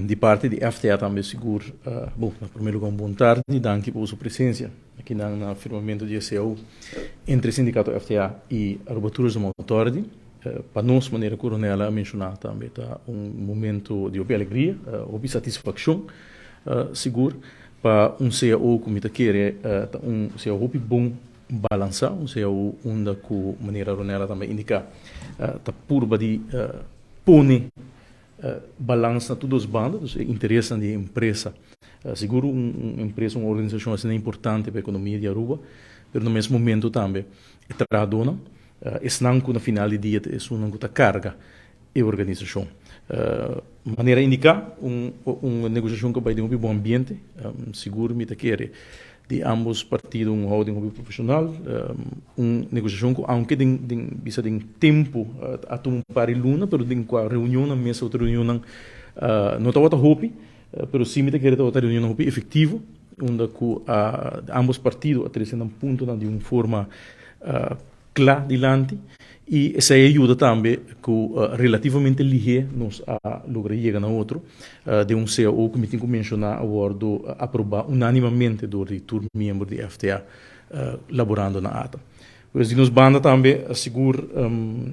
Di parti di FTA tambe sigur, bon, na prome lugar un bon tardi, danki pa boso presencia aki nan na firmamento di e cao entre sindicato FTA y Aruba Tourism Authority. Pa nos, manera cu Ronella a menciona tambe, ta un momento di hopi alegria, hopi satisfaccion sigur pa un cao cu mi ta kere ta un cao hopi bon balansa, un cao unda cu, manera Ronella tambe a indica, ta purba di pone balans na tur dos banda, dus e interesnan di e empresa. Sigur un empresa, un organisashon asina importante pa e ekonomia di Aruba, pero na mes momento tambe e trahadónan, esnan ku na final di dia ta esunnan ku ta karga e organisashon. Manera indiká, un un negosiashon ku a bai den hopi bon ambiente, sigur mi ta kere di ambos partido un houding hopi profesional, un negociacion cu aunke den den bisa den tempo a tuma un par di luna pero den cua reunionnan mes otro reunionnan no tabata hopi pero si mi ta kere tabata reunionnan hopi efectivo unda cu ambos partido a trece nan puntonan di un forma kla dilanti i esei a yuda tambe ku relativamente lihé nos a logra yega na otro den un cao ku mi tin ku menshoná a wòrdu aprobá unánimamente dor di tur miembro di FTA laborando na ata. Pues di nos banda tambe sigur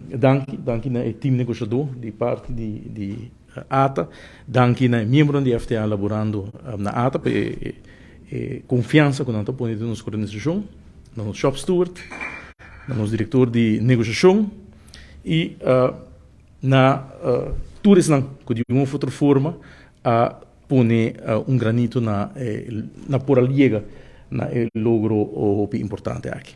danki, danki na e tim negoshadó di parti di di ata, danki na e miembronan di FTA laborando na ata pa e e konfiansa ku nan ta pone den nos organisashon. Na nos shop steward, na nos director di negociacion y na tur esnan cu di un of otro forma a pone un granito na na por a yega na e logro hopi importante aki.